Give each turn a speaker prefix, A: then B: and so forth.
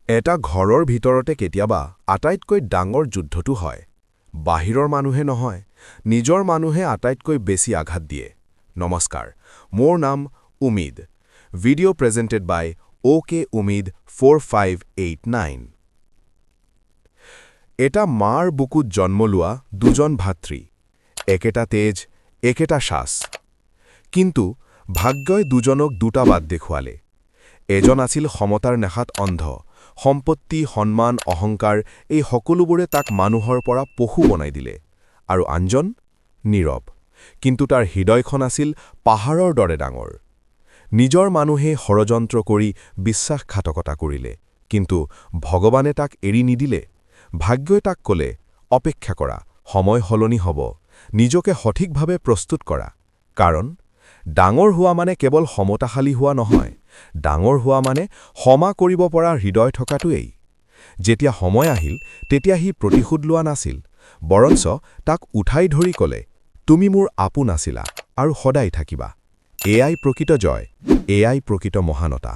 A: এটা ঘৰৰ ভিতৰতে কেতিয়াবা আটাইতকৈ ডাঙৰ যুদ্ধটো হয়। বাহিৰৰ মানুহে নহয়, নিজৰ মানুহে আটাইতকৈ বেছি আঘাত দিয়ে। নমস্কাৰ, মোৰ নাম Umid. Video presented by OK Umid 4589। এটা মাৰ বুকুত জন্ম লোৱা দুজন ভাতৃ, একেটা তেজ, একেটা শ্বাস। কিন্তু ভাগ্যই দুজনক দুটা বাট দেখুৱালে। এজন আছিল ক্ষমতাৰ নেশাত অন্ধ। সম্পত্তি, সন্মান, অহংকাৰ, এই সকলোবোৰে তাক মানুহৰ পৰা পশু বনাই দিলে। আৰু আনজন নীৰৱ, কিন্তু তাৰ হৃদয়খন আছিল পাহাৰৰ দৰে ডাঙৰ। নিজৰ মানুহে ষড়যন্ত্ৰ কৰি বিশ্বাসঘাতকতা কৰিলে, কিন্তু ভগৱানে তাক এৰি নিদিলে। ভাগ্যই তাক ক'লে, অপেক্ষা কৰা, সময় সলনি হ'ব, নিজকে সঠিকভাৱে প্ৰস্তুত কৰা। কাৰণ ডাঙৰ হোৱা মানে কেৱল ক্ষমতাশালী হোৱা নহয়, ডাঙৰ হোৱা মানে ক্ষমা কৰিব পৰা হৃদয় থকাটোৱেই। যেতিয়া সময় আহিল, তেতিয়া সি প্ৰতিশোধ লোৱা নাছিল, বৰঞ্চ তাক উঠাই ধৰি ক'লে, তুমি মোৰ আপোন আছিলা আৰু সদায় থাকিবা। এয়াই প্ৰকৃত জয়, এয়াই প্ৰকৃত মহানতা।